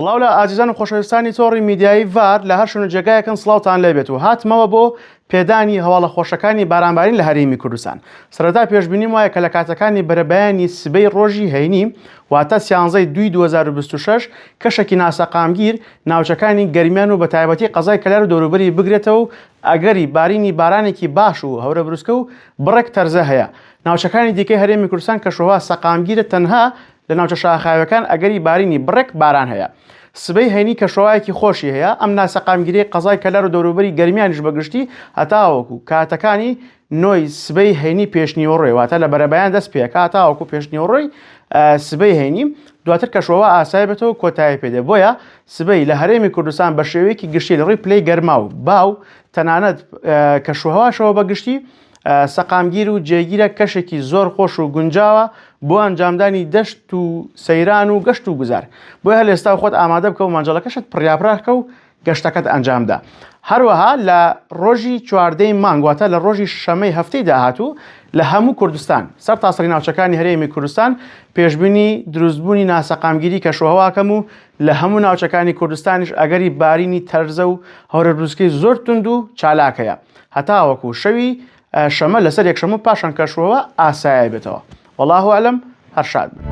سڵاو لە ئازیزان و خۆشەویستانی تۆڕی میدیایی ڤار لە هەر شوێن و جێگایەکن سڵاوتان لێبێت و هاتمەوە بۆ پێدانی هەواڵە خۆشەکانی بارانبارین لە هەرێمی کوردستان سەرەتا پێشبینیم وایە کە لە کاتەکانی بەرەبەیانی سبەی ڕۆژی هەینی واتە سیانزەی دوی 2026 کەشێکی ناسەقامگیر ناوچەکانی گەرمیان و بەتایبەتی قەزای کەلار و دەوروبەری بگرێتەوە و ئەگەری بارینی بارانێکی باش و هەورەبروسکە و بڕێک تەرزە هەیە ناوچەکانی دیکەی هەرێمی کوردستان کەشوهەوا سەقامگیرە تەنها لە ناوچە شاخاویەکان ئەگەری بارینی بڕێک باران هەیە. سبەی هەینی کەشوهەوایەکی خۆشی هەیە، ئەم ناسەقامگیریەی قەزای کەلار و دەوروبەری گەرمیانیش بەگشتی هەتاوەکو کاتەکانی نۆی سبەی هەینی پێشنیوەڕۆی واتە لە بەرەبەیان دەست پێکا هەتاوەکو پێشنیوەڕۆی سبەی هەینی دواتر کەشوهەوا ئاسایی بێتەوە کۆتایی پێدێ بۆیە سبەی لە هەرێمی کوردستان بە شێوەیەکی گشتی لە ڕووی پلەی گەرما و باو تەنانەت کەشوهەواشەوە بەگشتی سەقامگیر و جێگیرە کەشێکی زۆر خۆش و گونجاوە بۆ ئەنجامدانی دەشت و سەیران و گەشت و گوزار بۆیە هەر لێستا خۆت ئامادە بکە و مانجەڵەکەشت پڕیاپراکە و گەشتەکەت ئەنجامدا هەروەها لە ڕۆژی چواردەی مانگ واتە لە ڕۆژی شەمەی هەفتەی داهاتوو لە هەموو کوردستان سەر تاسەری ناوچەکانی هەرێمی کوردستان پێشبینی دروستبوونی ناسەقامگیری کەشوهەواکەم و لە هەموو ناوچەکانی کوردستانیش ئەگەری بارینی تەرزە و هەورەبروسکەی زۆر توند و چالاک هەیە هەتاوەکو شەوی شەمە لەسەر یەکشەمە پاشان کەشوهەوا ئاسایی بێتەوە والله اعلم هەر شاد بن.